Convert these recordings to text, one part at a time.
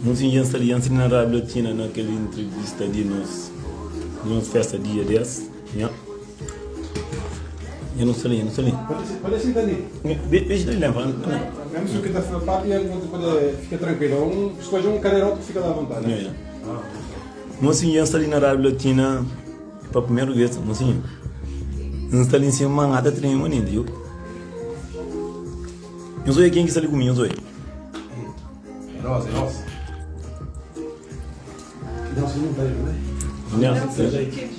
Mozinho dja N sta li, dja N sta li na Rádio Latina na kel intrivista di nos nos festa dia 10. Nha. Nha não sta li, nha não sta li. Pode sentar ali. Deixa ali, lembra. Mesmo se o que está papi, pode ficar tranquilo. Um, escolhe um cadeira outro fica lá à vontade. Yeah, yeah. Mozinho, dja N sta li na Rádio Latina pa primeiro vez, mozinho. N sta li em cima, mas nada treme ainda, viu? Nhos oia ken ki sta li ku mi, nhos oia. É nós, é nós.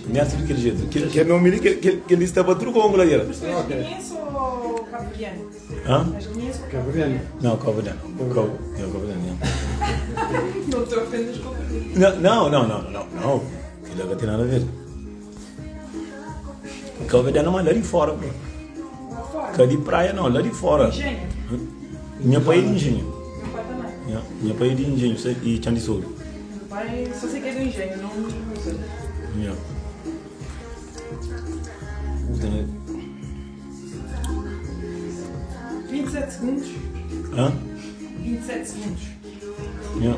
Nelson di kel jetu. Kel nomi li, kel li sta pa tudu kongu la djera. Mas tu és guineense ou cabo-verdiano? Hã? És guineense ou cabo-verdiano? Não, cabo-verdiano. Cabo, é cabo-verdiano, yeah. Não te ofendas com o que Não, não, não, não, não. Aquilo não tem nada a ver. Cabo-verdiano mas lá de fora, pô. Lá fora? Cá de praia não, lá de fora. Engenho? Nha pai é de engenho. Meu pai também. Nha, nha pai é de engenho e Tchan de Souro. Meu pai só sei que é do engenho, não, não sei. Nha. Puta, né? 27 segundos. Hã? 27 segundos. Nha.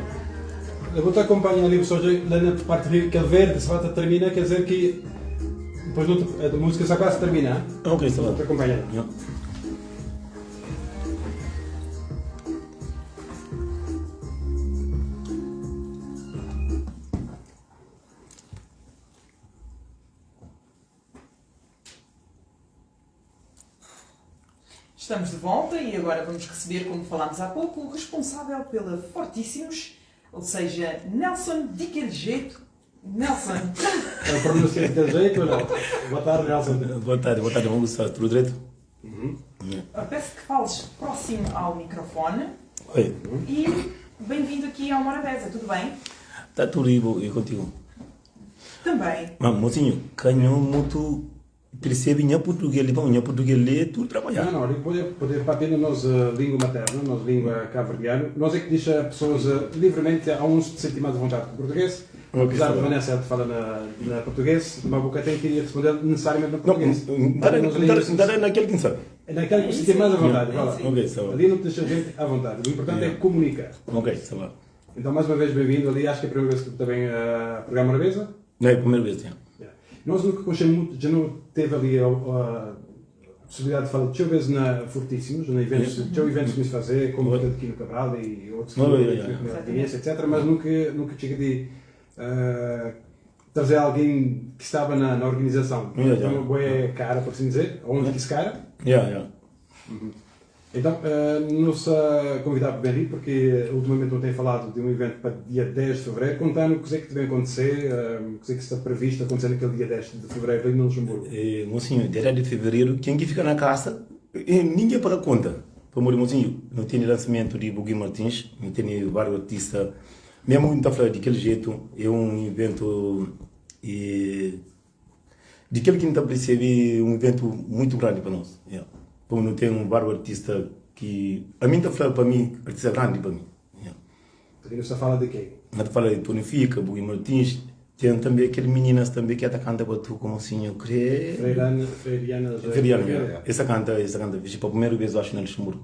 Eu vou te acompanhar ali, pessoal, lá na parte de aquele verde, se vai termina, quer dizer que depois não te, a música só quase termina. Ok, está Vou bem. te acompanhar. Nha. Estamos de volta e agora vamos receber, como falámos há pouco, o responsável pela Fortíssimos, ou seja, Nelson daquele jeito. Nelson. A pronúncia daquele jeito ou não? Boa tarde, Nelson. Boa tarde, boa tarde, vamos gostar. Tudo direito? Peço que fales próximo ao microfone Oi. e bem-vindo aqui ao Morabeza, tudo bem? Tá tudo e e contigo? Também. Mas, mocinho, canhão muito percebe nha português ali, bom, nha português lê tudo trabalhar. Não, não, ali poder, poder partir na nossa língua materna, nossa língua cabo-verdiana. Nós é que deixa pessoas livremente, há uns que se sentem mais à vontade com o português. Ok, Apesar está de bem. Vanessa ela fala na, na português, mas a boca tem que responder necessariamente no Não, português. não tá tá naquele que sabe. É naquela que se sente mais à vontade, vá lá. Ok, está bem. Ali não te deixa a gente à vontade. O importante é comunicar. Ok, está bem. Então, mais uma vez, bem-vindo ali. Acho que é a primeira vez que também a programa Morabeza. Não é a primeira vez, sim. Yeah. Nós nunca conhecemos muito, já não teve ali a, a possibilidade de falar de vezes na Fortíssimos, na eventos, tinha eventos que nos fazer, como o de Quino Cabral e outros que Oh, yeah, que yeah. na audiência, etc. Mas nunca, nunca cheguei de trazer alguém que estava na, na organização. Yeah, Então, yeah. uma boa cara, por assim dizer, ou onde quis cara. Yeah, yeah. Então, nos convidar para vir, porque ultimamente não tenho falado de um evento para dia 10 de fevereiro, contando o que é que deve acontecer, o que é que está previsto acontecer naquele dia 10 de fevereiro ali no Luxemburgo. Eh, mocinho, dia 10 de fevereiro, quem que fica na casa, ninguém paga conta. Pelo amor de mocinho, não tem lançamento de Bugui Martins, não tem vários artistas. Mesmo não está falando daquele jeito, é um evento e daquele que não está percebe um evento muito grande para nós. Yeah. Como não tem um vários artistas que a mim está falando para mim, artista grande para mim. Yeah. Porque não está a falar de quem? Não fala de Tony Fica, Bugui Martins, tem também aquele meninas também que está canta batu como assim, eu creio. Freirana, Freiriana José. Feriano, yeah. Essa canta, essa canta, vixe, para a primeira vez eu acho na Luxemburgo.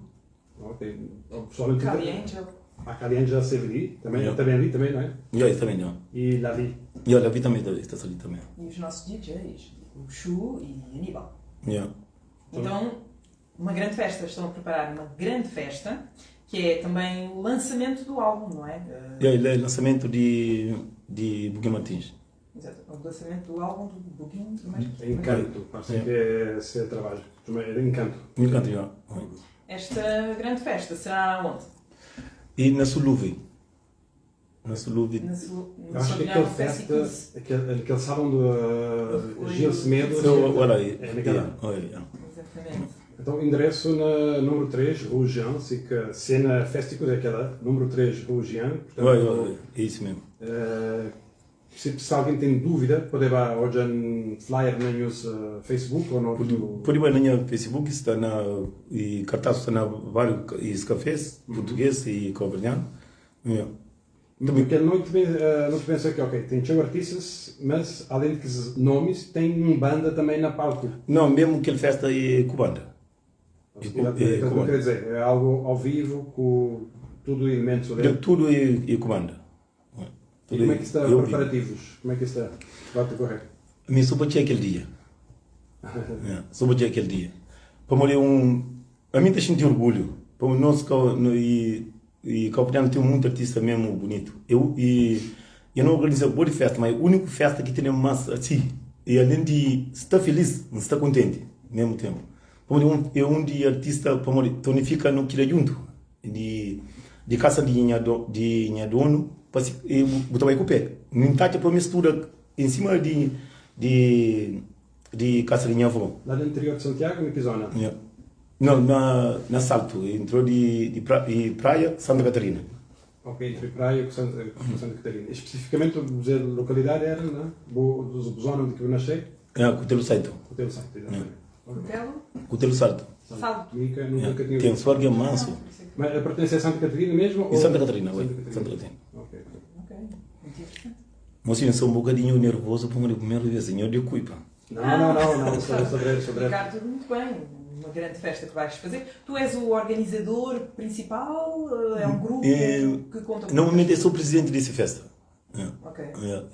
Ok. O pessoal não Cali Angel. A Cali Angel já esteve ali, também, Yeah. também ali, também, não é? Yeah, esse também, yeah. E Lavi. E olha, vi também, está ali também. E os nossos DJs, o Chu e Aníbal. Yeah. Então, uma grande festa, estão a preparar uma grande festa, que é também o lançamento do álbum, não é? Yeah, ele é lançamento de, de Bugui Martins. Exato, o lançamento do álbum do Buguinho Martins. É Encanto, parece Yeah. que é seu trabalho. Também é Encanto. Encanto, yeah. Esta grande festa será onde? E na Suluve. Na Suluve. Na Sul, no Eu acho que Sabinar aquele Festa festa, aquele, aquele sábado do Foi- Gil Semedo. So, olha aí. É naquela. Yeah, olha, yeah. Exatamente. Então, endereço na número 3, Rua Jean, fica Cena Fésticos, é aquela, número 3, Rua Jean. Portanto, Olha, olha, é isso mesmo. se, se alguém tem dúvida, pode ir hoje um flyer no nosso Facebook ou no outro. Pode ir na minha Facebook, está na. E cartaz está na vários e cafés, português e cabo-verdiano. Yeah. Porque não te, não te pensa que, ok, tem show artistas, mas além de que nomes, tem um banda também na palco. Não, mesmo que ele festa é cubana. Exatamente, é o que eu queria dizer. É algo ao vivo, com tudo elementos De tudo e comanda. E como é que está os preparativos? Como é que está? Vai decorrer? Me só bati aquele dia. Yeah, só bati aquele dia. Para morrer a mim tá sentir orgulho. Para nós e e Cabo Verdeano tem muito artista mesmo bonito. Eu não organizo boa de festa, mas a única festa que tem mais assim, e além de estar feliz, estar contente ao mesmo tempo. Para é um de artista, para morrer, tonifica no que junto de casa de minha do, de minha dono, para se e botar com o pé. Não tá para mistura em cima de casa de minha avó. Lá no interior de Santiago, em que zona? Yeah. Não, na Salto, entrou de praia Santa Catarina. Ok, entre praia e Santa Catarina. Especificamente, a localidade era na zona onde eu nasci? É, Cutelo Salto. Cutelo Salto, exatamente. Cutelo? Cutelo Salto. Salto. Nunca, nunca tinha Tem sorte manso. Mas pertence a Santa Catarina mesmo? Em Santa Catarina, oi. Santa Catarina. Ok. Ok, muito interessante. Mas eu sou um bocadinho nervoso por uma primeira vez, senhor de culpa. Não, não, não, não, sobre. Ricardo, muito bem. Uma grande festa que vais fazer. Tu és o organizador principal? É um grupo que conta com... Normalmente eu sou o presidente dessa festa. É. Ok.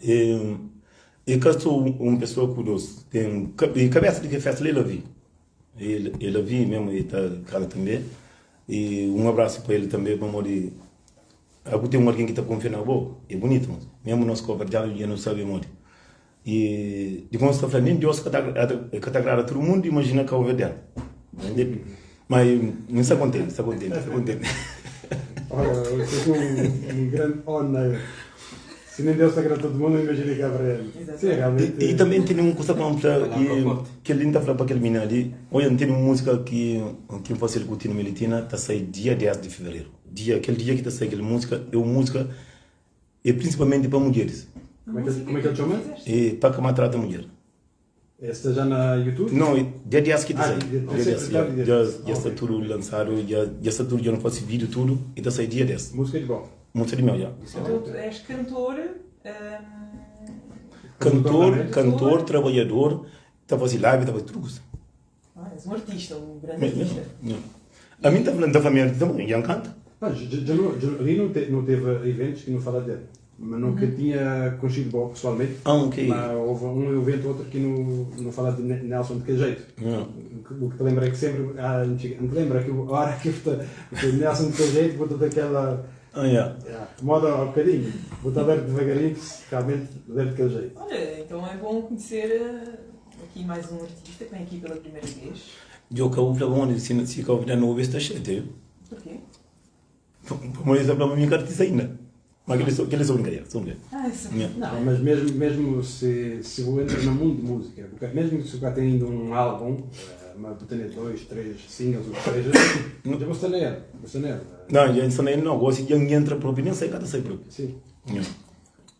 É. E cá sou uma pessoa curiosa. Tem cabeça de que festa ele vi. Ele vi mesmo, ele está cara também. E um abraço para ele também, para morrer. Agora tem alguém que está confiando na boa. É bonito, mas mesmo nós covardianos já não sabemos onde. E de como está falando, nem Deus que está agrada todo mundo, imagina que é o verdade. Mas não está contente, está contente, está contente. Olha, eu sou um grande on. Se nem Deus agrada todo mundo, imagina que é para ele. Sim, realmente. E também tem uma coisa que ele está falando para aquele menino ali. Olha, tem uma música que eu faço ele curtir no Militina, está saindo dia 10 de fevereiro. Aquele dia que está saindo aquela música, é uma música, é principalmente para mulheres. Como é que ele chama? É para que maltrata a mulher. Esta já na YouTube? Não, dia 10 que está saindo. Dia 10, já está tudo lançado, já está tudo, já não faço vídeo, tudo, e está saindo dia 10. Música de bom. Música de meu, já. Então tu és cantor... Cantor, trabalhador, está fazendo live, está fazendo tudo. Ah, és um artista, um grande artista. A mim está falando da família também, já canta. Ali não teve eventos que não fala dele. Mas nunca tinha conhecido bom pessoalmente. Ah, ok. Mas houve um evento ou outro que não fala de Nelson de que jeito. O que te lembra é que sempre. Não te lembra que a hora que o Nelson de que jeito botou daquela. Ah, yeah. Moda um bocadinho. Botou aberto devagarinho, realmente ler de que jeito. Olha, então é bom conhecer aqui mais um artista que vem aqui pela primeira vez. Eu acabo de falar, se acabo de não ouvir esta gente. Porquê? Porque eu sou minha artista ainda. Mas aquele é só brincadeira, só brincadeira. Ah, isso. Yeah. Não, mas mesmo se eu entro no mundo de música, porque mesmo se o cara tem ainda um álbum, mas tem 2, 3 singles, ou que seja, eu vou estar nele, vou estar nele. Não, eu estou nele não, gosto de entra próprio, nem sei cada sai próprio. Sim. Yeah.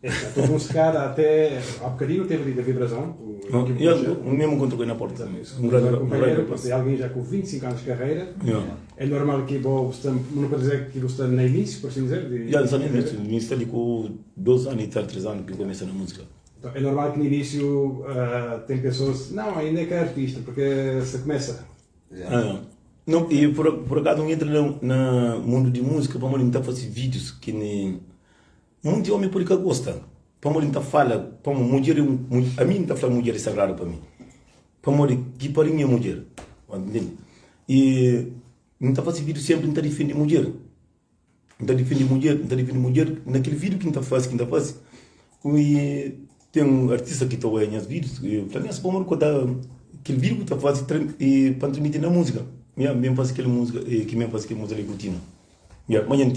É, estou com esse cara até há bocadinho teve ali da vibração. O mesmo encontro com ele na porta. Um grande companheiro, alguém já com 25 anos de carreira. Yeah. É normal que você, não pode dizer que você está no início, por assim dizer. Já, está no início. No início ali com 2 anos e tal, 3 anos que começa na música. Então, é normal que no início tem pessoas, não, ainda é que é artista, porque você começa. Yeah. Ah, não, e por acaso não entra no mundo de música para não fazer vídeos que nem. Muito homem por que gosta. Para mim tá fala, para mulher, a mim tá falando mulher é sagrado para mim. Para mim que para mim é mulher. Entende? E não tá fazendo vídeo sempre não tá defendendo mulher. Não tá defendendo mulher, não tá defendendo mulher naquele vídeo que não tá fazendo, que não tá fazendo. E tem um artista que tá olhando os vídeos, e fala, "Mas como que tá aquele vídeo que tá fazendo e para transmitir na música". Minha mesmo faz aquela música, que mesmo faz aquela música ali curtindo. Yeah, mas eu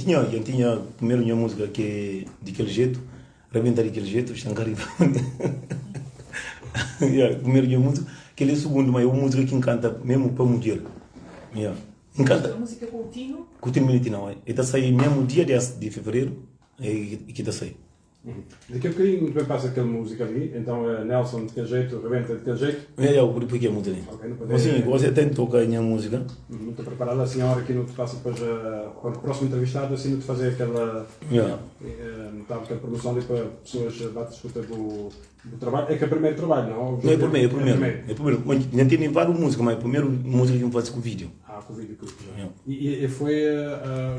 tinha primeiro minha música que daquele jeito, rebentar daquele jeito, Xangariba. Yeah, primeiro minha música, aquele é segundo, mas é uma música que encanta mesmo para mulher. Yeah. Encanta. A música com o Tino? Com o Tino Militino, é. E está saindo mesmo dia 10 de fevereiro, e que está saindo. Daqui a bocadinho também passa aquela música ali, então Nelson de que jeito, rebenta de que jeito. É, eu porque é música ali. Ok, não pode. Sim, você até toca a minha música. Não estou preparado assim a hora que não te passa depois para o próximo entrevistado, assim não te fazer aquela, yeah. Tá, aquela promoção ali para pessoas bater escuta do trabalho. É que é o primeiro trabalho, não? Não, é o primeiro, é o primeiro. É o primeiro. Mas não tem nem várias músicas, mas é a primeira música que eu faço com vídeo. Ah, Ah, com o videoclipe já. Yeah. E foi,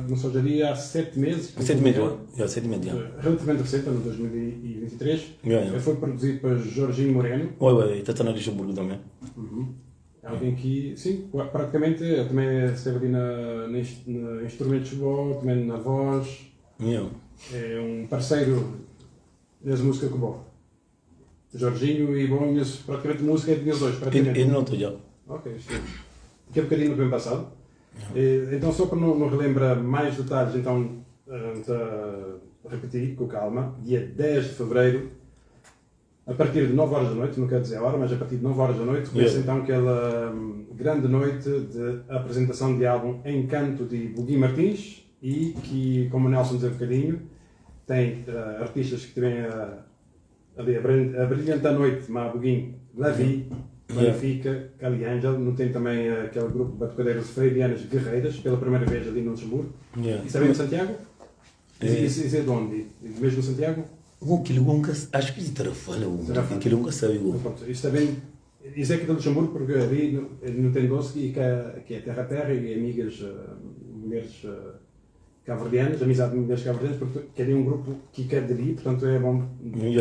não sei, já há 7 meses? 7 meses, já, 7 meses, já. Relativamente recente, no 2023. Yeah, yeah. Foi produzido por Jorginho Moreno. Oi, oi, está na Luxemburgo também. Uhum. Alguém que, sim, praticamente, ele também esteve ali na instrumentos de voz, também na voz. Yeah. É um parceiro das músicas com o Jorginho e bom, praticamente música é de nós dois, praticamente. Ele não estou já. Ok, sim. Daqui a bocadinho do bem passado. Então, só para não relembrar mais detalhes, então, repetir com calma, dia 10 de fevereiro, a partir de 9 horas da noite, não quero dizer a hora, mas a partir de 9 horas da noite, começa então aquela grande noite de apresentação de álbum Encanto de Buguim Martins e que, como o Nelson dizia um bocadinho, tem artistas que também ali a brilhante a noite, Ma Buguim, Lavi, Benfica, Cali Angel, não tem também aquele grupo de batucadeiras freirianas guerreiras, pela primeira vez ali no Luxemburgo. Yeah. Isso é bem de Santiago? Isso é de onde? Mesmo Santiago? Aquilo nunca, acho que de Tarrafal, aquilo nunca sabe. Pronto, isso também, isso é aqui de Luxemburgo, porque ali não tem doce e que é terra a terra e amigas, mulheres cabo-verdianas, amizade de mulheres cabo-verdianas, porque que é um grupo que quer dali, portanto é bom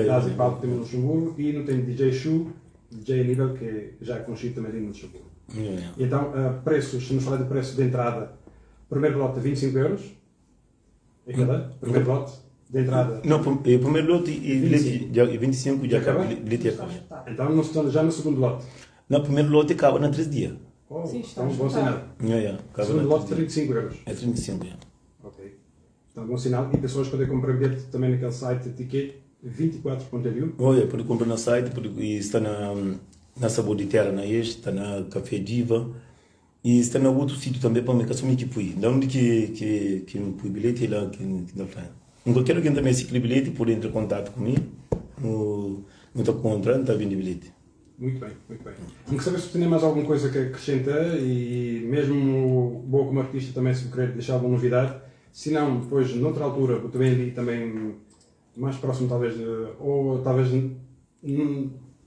dar e palco também no Luxemburgo, e não tem DJ Chu, DJ Aníbal, que já é conhecido também ali no Luxemburgo. E então, preços, se nos falar de preço de entrada, primeiro lote 25 euros, é aquela? Primeiro lote de entrada. Não, primeiro lote e 25 já acaba. Bilhete acaba. Então já no segundo lote? Não, primeiro lote acaba na 3 dias. Oh, sim, então bom sinal. Segundo lote 35 euros. É 35, é. Ok. Então bom sinal. E pessoas podem comprar bilhete também naquele site ticket24.eu. Olha, pode comprar no site, e está na Sabor de Terra, na este, está na Café Diva. E está no outro sítio também para me que assumir que fui. Da onde que me pus bilhete lá que não foi. Não quero que também esse bilhete por entrar em contato comigo. No estou comprando, está vindo bilhete. Muito bem, muito bem. Não quero saber se tem mais alguma coisa que acrescenta e mesmo bom como artista também se querer deixar alguma novidade. Se não, depois noutra altura, vou também ali também mais próximo talvez de, ou talvez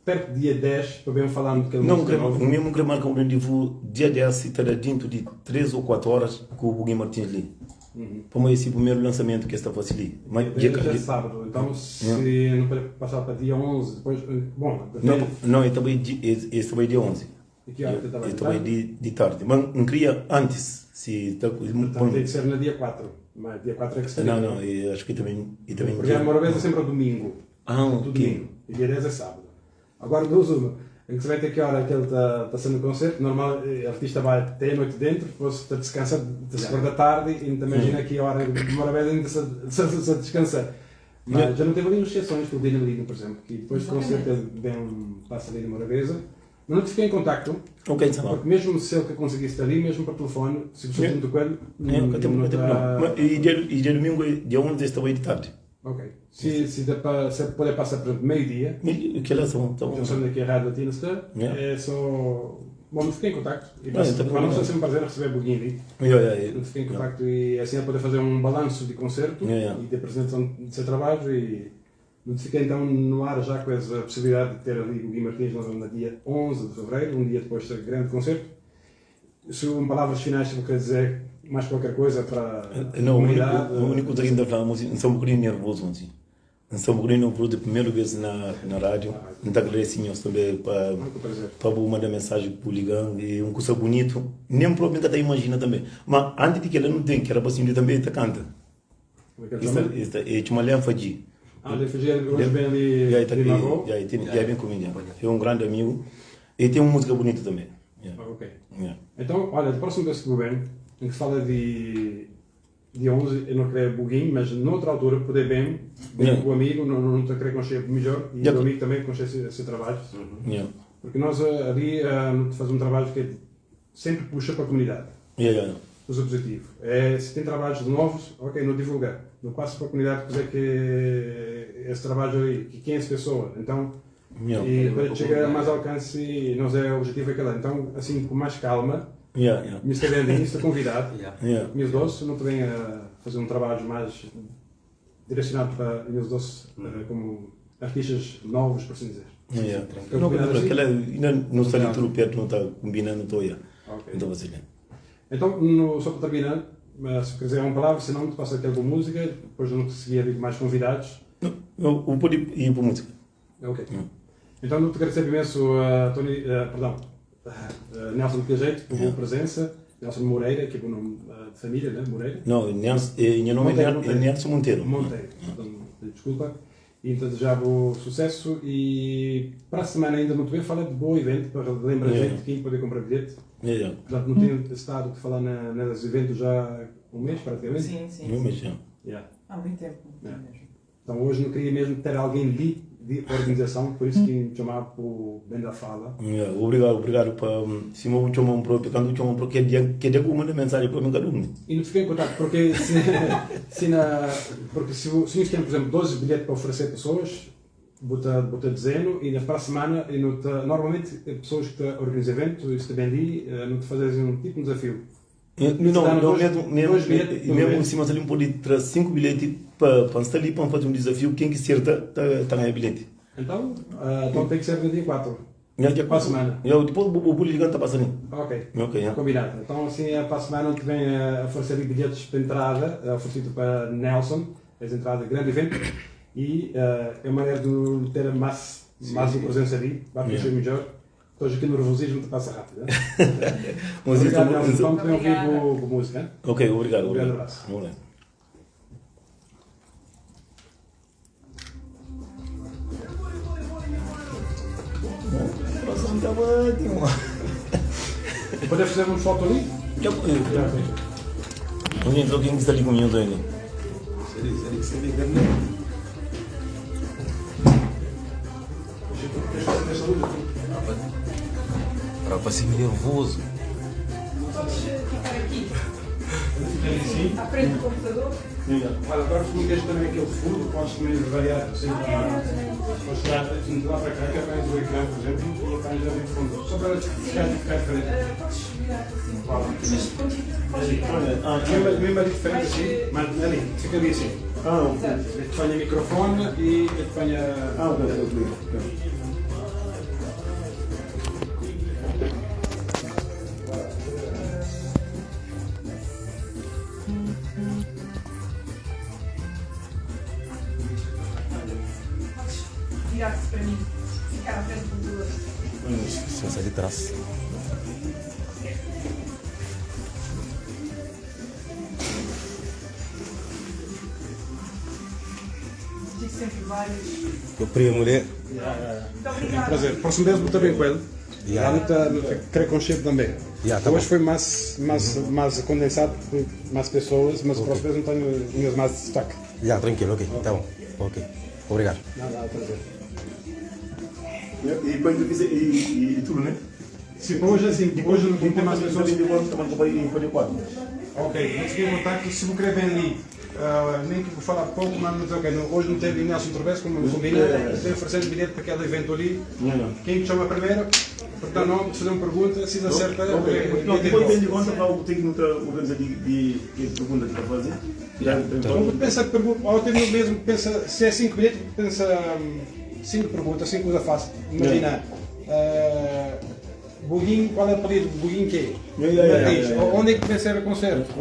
perto do dia 10, para bem falar daquele Não, mesmo que marca um rendezvous dia 10 e estará dentro de 3 ou 4 horas com o Buguim Martins ali. Uhum. Para esse primeiro lançamento que está facilita. Mas dia 10 é sábado, então se não para passar para dia 11, depois. Bom, não, não, eu também dia 11. E que hora eu também de tarde. Mas não queria antes. Se tá, então tem que ser no dia 4. Mas dia 4 é que se Não, não, eu acho que também. E também Porque a Morabeza é sempre ao domingo. Ah, ok. Domingo. E dia 10 é sábado. Agora, duas uma, em que se vai ter que hora que ele está tá sendo concerto, normal, o artista vai até a noite dentro, depois está descansa, se acorda tarde, e então imagina que a hora de Morabeza ainda se descansa. Mas já não teve ali umas exceções com o Dino Lino, por exemplo, que depois do concerto ele vem, passa ali na Morabeza. Mas não te fiquei em contacto, okay, tá porque mesmo se ele que conseguisse estar ali, mesmo para telefone, se você tem com ele, não tá... E dia domingo, dia 11, estava aí de tarde. Ok. Se dá para, se puder passar, por exemplo, meio-dia. Que elas são? Então, sendo aqui a Rádio Latina está, é só. Bom, não fiquei em contacto. E passa, não, não, sempre um prazer receber Buguim ali. Não fiquei em contacto e assim a poder fazer um balanço de concerto e de apresentação de seu trabalho e não fiquei então no ar já com essa possibilidade de ter ali o Buguim Martins no dia 11 de fevereiro, um dia depois do grande concerto. Se um palavras finais, se quer dizer mais qualquer coisa para a não, comunidade. O único que ainda falamos, não sou um bocadinho nervoso, assim. Não sou um bocadinho nervoso, a primeira vez na rádio. Não está agradecendo também para mandar mensagem para ligar, é um coisa bonito. Nem próprio até imagina também. Mas antes de que ela não tem, que era para sentir também, está canta. Isso é uma lenfa de. Ah, ele hoje bem ali. Já vem comigo. É um grande amigo. E tem uma música bonita também. Ok. Então, olha, do próximo vez que vou bem, em que se fala de dia 11, eu não queria Buguim, mas noutra altura poder bem, bem com o amigo, não te querer conhecer melhor, e o amigo também conhecer esse trabalho. Porque nós ali fazemos um trabalho que sempre puxa para a comunidade. O objetivo é, se tem trabalhos novos, ok, não divulgar. Não passa para a comunidade dizer que esse trabalho aí, que quem é essa pessoa. Então, e para chegar a mais alcance, e nós é o objetivo é aquele. Então, assim, com mais calma, me escrevendo nisso, convidado, meus doces, não também a fazer um trabalho mais direcionado para meus doces, como artistas novos, por assim dizer. Não, aquela ainda não está ali tudo perto, não está combinando, não estou aí. Então, você. Então, no, só para terminar, se quiser uma palavra, se não, te passo aqui alguma música, depois não te seguir ali com mais convidados. Não, eu pode ir para música. Ok. Então, não te agradecer imenso, Tony, perdão, Nelson de Jeito, por boa presença. Nelson Moreira, que é o nome de família, né? Moreira. Não, Nelson, meu nome é Monteiro, Nelson Monteiro. Monteiro, então, desculpa. E então desejar bom sucesso e para a semana ainda não te vejo, fala de bom evento para lembrar a gente quem poder comprar bilhete. Yeah. Já não tenho estado de falar na, nos eventos já há um mês praticamente. Sim, sim. Um mês já. Yeah. Há muito tempo Yeah. mesmo. Então hoje não queria mesmo ter alguém de organização, por isso que me chamava para o Bem da Fala. Yeah, obrigado, obrigado para se eu chamo um próprio, quando eu chamo um próprio, que dia que eu mando mensagem para mim cada um. E não fiquei em contato, porque se, se, na, porque se, se nós temos, por exemplo, 12 bilhetes para oferecer a pessoas, bota, bota dezeno e na para a semana, e não te, normalmente, pessoas que te organizam evento, isso também ali, não te fazem um tipo de desafio. Não, dá não, dois- mesmo, mesmo, dois bilhetes por mesmo vez. se mas ali um pode trazer 5 bilhetes para para estar ali para fazer um desafio, quem que acerta tá tá ganha bilhete. Então, então tem que ser no dia 4. Já dia Para a semana. Eu depois o o liga tá passando. Ok. Ok, yeah. Combinado. Então, assim, para a semana que vem a oferecer bilhetes de entrada, oferecido para Nelson, as entradas, grande evento, e é uma maneira de ter mais, mais uma presença ali, vai conhecer melhor. Estou aqui no nervosismo, te passa rápido. Né? Mas Obrigado, então- Nelson. Vamos também ouvir Obrigada. o música. hein? Ok, obrigado, Um obrigado. grande abraço. Obrigado. Coração tá ótimo. Podemos fazer uma foto ali? Já Já, Alguém alguém que está ali comigo ainda. Rapaz, nervoso. Podes ficar aqui, à frente do computador. Olha, agora se não queres também aquele fundo, podes também variar. Assim, podes tirar de lá para cá, que apanhas o ecrã, por exemplo, e apanhas ali de fundo. Só para ficar, ficar diferente. Podes virar assim. Vá lá. Mas continua, podes ficar. Ah, Mesmo, mesmo ali diferente assim, mas ali, fica ali assim. ah, ok. Eu te ponho o microfone e eu te ponho a... Ah, ok, ok. Podes virar-te para mim, ficar à frente do computador. Licença de trás. Tive sempre vários. Meu primo, né? Muito obrigada. Prazer. Próximo vez vou também com ele. Yeah. Já não te quero conhecer também. Yeah, tá Hoje bom. foi mais, mais, mais condensado, com mais pessoas, mas o próximo vez não tenho meus mais destaque. Já, tranquilo, ok. Tá bom. Ok. Obrigado. Nada, nada, prazer. E depois e, e, e tudo, né? Sim, para hoje assim, hoje não tem mais pessoas. Depois também para quatro. Ok, não fiquei em contacto. Se vos querer bem ali, nem que vou falar pouco, mas não, ok, não, hoje não teve Nelson Travesso, como combina, tem oferecendo bilhete para aquele evento ali. Não, não. Quem te chama primeiro, perguntar nome, fazer uma pergunta, se acerta, Ok. Não, depois tem de conta para o técnico tá organizar de pergunta que está fazer. Então, pensa, pergunta, ou até mesmo pensa, se é 5 bilhetes, pensa 5 perguntas, 5 coisas fácil. Imagina, Buguinho, qual é o apelido? Buguinho quê? Yeah, yeah, Martins. yeah, yeah. Onde é que vencer o concerto?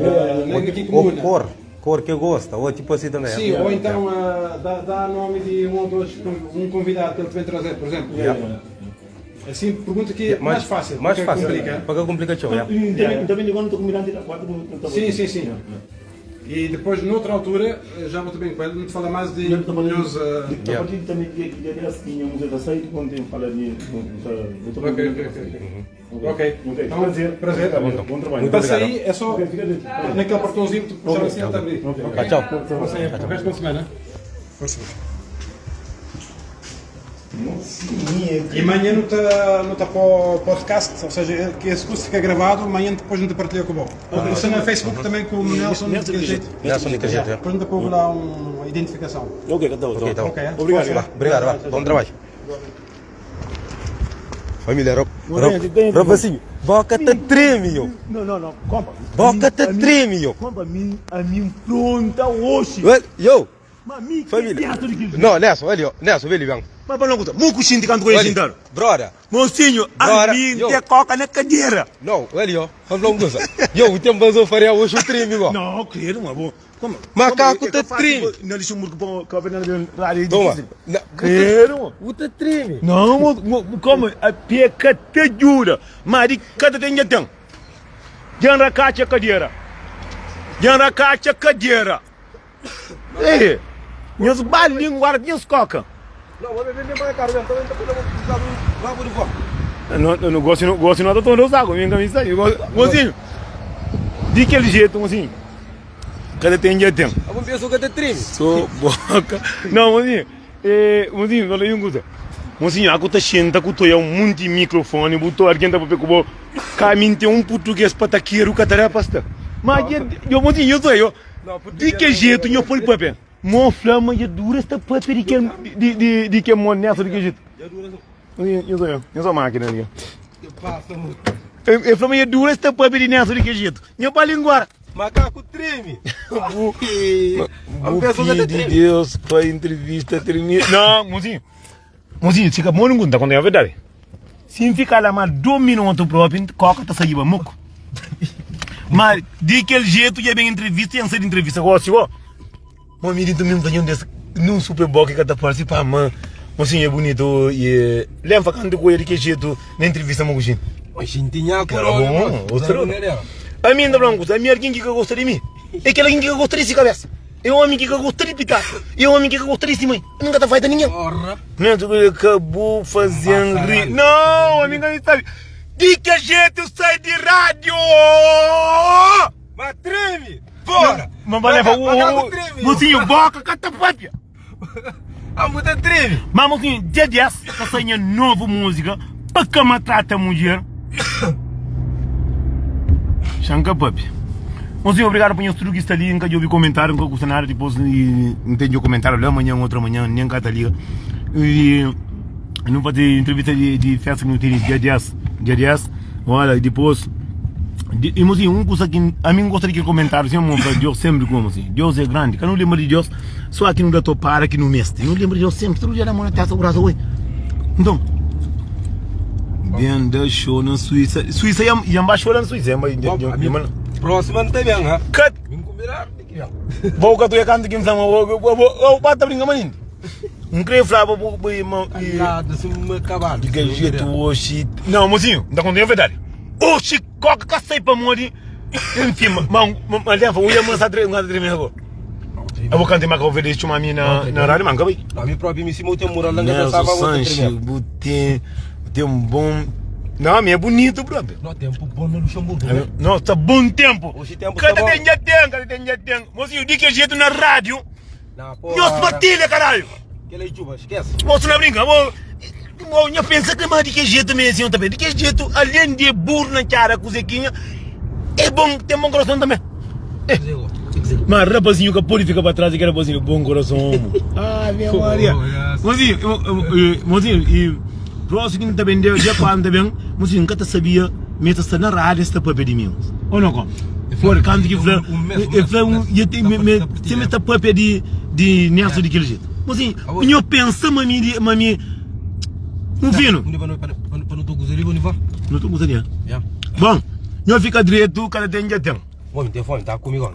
Nem aqui Ou comuna. cor. Cor que gosta, ou tipo assim também. Sim, ou então dá nome de um ou dois, um convidado que ele te vem trazer, por exemplo. Assim, pergunta que é mais fácil. Mais porque fácil. Complica. Para que complica tchau, yeah. E também de quando estou combinando tirar quatro. Sim, sim, sim. E depois, noutra altura, já vou também com ele, não te fala mais de. nos, A partir também de de tinha música sair quando tem fala de Ok, ok, ok. Ok. Ok. Então, prazer. Prazer. Bom trabalho. Muito Passa obrigado. aí, é só naquele portãozinho, tu puxar assim, ele está ali. Ok. Tá, tchau. Passa aí, o resto da semana. Força. E amanhã não está não tá para o podcast, ou seja, que esse curso fica gravado, amanhã depois não te partilha com o Bob. Está no Facebook também com o Nelson Nelson de jeito. Nelson de jeito, é. Depois não te pôr lá uma identificação. Ok, tá bom. Ok, tá bom. Ok, é? Obrigado. Vá, obrigado, vá. Bom trabalho. Família, Rob, Bem, Rob, Robacinho, boca te treme, yo. Não, não, não. Compa. Boca te treme, yo. Compa, a mim pronta hoje. Well, Yo, Mas mim, família. Não, Nelson, olha, Nelson, vem, vem. Ma pa no kuta, mu ku xinti kantu ku e xintadu. Broda. Mocinho, ami N te koka na kadera. No, ali ó, pa fla un kuza. Yo, bu ten bazon faria oxi u tremi go. No, kredu, ma bo. Como? Makaku ta tremi. Na Luxemburgo pa ka na rádio é Toma. difícil. Credo. Bu ta tremi. Não, mo, como a pé ka te ajuda, mas di ka ta ten dja ten. Dja N rakatxa kadera. Dja N rakatxa kadera. Ei, nhos ba linguar nhos koka. No, no, gosi no, gosi no ta toma saco, minha camisa, mocinho. Di kel jeito, mocinho. Kada tem dia tem. Algum pessoa que te treme. So boca. Não, mocinho. Eh, mocinho, fala aí um coisa. Mocinho, aku ta senta ku toia um monte de microfone, botou alguém tá papia ku bo. Cá mim tem um português pataqueiro que tá pasta. Mas, eu, mocinho, eu sou eu. Di ke jetu nho pode papia? Mo fla ma dja dura es ta papia di kel di kel mo nessa di ke jetu. Nho sou eu, nho sou máquina li. El fla ma dja dura es ta papia di nessa di ke jetu. Nho pa linguar. Makaku treme. Bu pidi Deus pa entrevista termina. Não, mozinho. Mozinho, fika mo ningun ta konta nha verdadi. Si N fika la ma 2 minutu propi, koka ta saiba muku. Ma di kel jetu dja ben entrevista, dja N sai di entrevista gosi go. Mo mi dintu mi N fla nha Deus, nun super boka ka ta parsi pa ma mozinho é bunitu i lenfa kantu ku oia di kel jetu na entrevista mo ku xinti. Mo xinti nha Kela bon, outro. Ami N ta fla un kusa, ami algin ki ka gosta di mi, é kel algin ki ka gosta di si kabesa. É omi ki ka gosta di pita, é omi ki ka gosta di si mãe. Nunka ta faita ninguém. Não, ka bu fazen ri. Não, ami ka sabe. Di que jeito sai di rádio? Ma treme! Porra! Mas vai levar o mocinho boca ka ta papia. Ah, bu ta treme. Mas mocinho, dia 10 ta sai nha novo música pa ka maltrata mulher. Xa nka papia. Mocinho, obrigado pa nhos tudo ki sta li. Nka djobe comentário, nka custa nada. Depois N ten djo comentário lá amanhã, outro amanhã, nem ka ta liga. E não fazer entrevista de, de festa que não tem dia 10, dia 10. Olha, e depois de, e mocinho, um coisa que a mim gosta de que comentário, assim, amor, Deus sempre como assim. Deus é grande. Cada não lembra de Deus, só que não dá topara que não meste. Não lembra de Deus sempre, todo dia na mão na testa, o braço, oi. Então, Bem show na Suíça. Suíça e embaixo lá na Suíça. Próximo ano também, ha? Cut! Vim combinar, tem que ver. Vou que tu é canto que me chama, vou bata brinca maninho. Não queria falar vou Nada, se me acabar. De que jeito hoje. Não, mocinho, não tá contando a verdade. Oxi, coca que sai para morrer. Enfim, mas mas leva, eu ia mandar três, mandar três agora. Eu vou cantar mais que eu vejo uma mina na rádio, mas acabei. A mim próprio me cima eu tenho moral, não Nelson pensava vou Sanches, tremer. tem, tem um bom. Não, é bonito, brother. Não, tempo bom no Luxemburgo. né? Não, tá bom tempo. Hoje tempo Cada tá bom. tem já tem, cada tem já tem. Mocinho, de que jeito na rádio? Na porra. Nós partilha, caralho. Aquela chuva, esquece. Moço, não brinca. Vou, vou, eu pensa que mas de que jeito mesmo assim também. De que jeito, além de burro na cara com Zequinha, é bom, tem bom coração também. É. Mas rapazinho que pode ficar para trás, que rapazinho, bom coração. Ah, minha Maria. Mocinho, mocinho, e próximo que também deu, dia quando também, mocinho, nunca sabia, me está na rádio está para pedir mim. Ou não, como? For, canto que fla, e fla, e tem, me, me, sempre está para pedir de Nelson de aquele jeito. Mocinho, eu pensa, mami, mami, um fino. Para não tô com os Não estou com os Bom, eu fica direito, cada tem já tem. Homem, tem fome, tá comigo.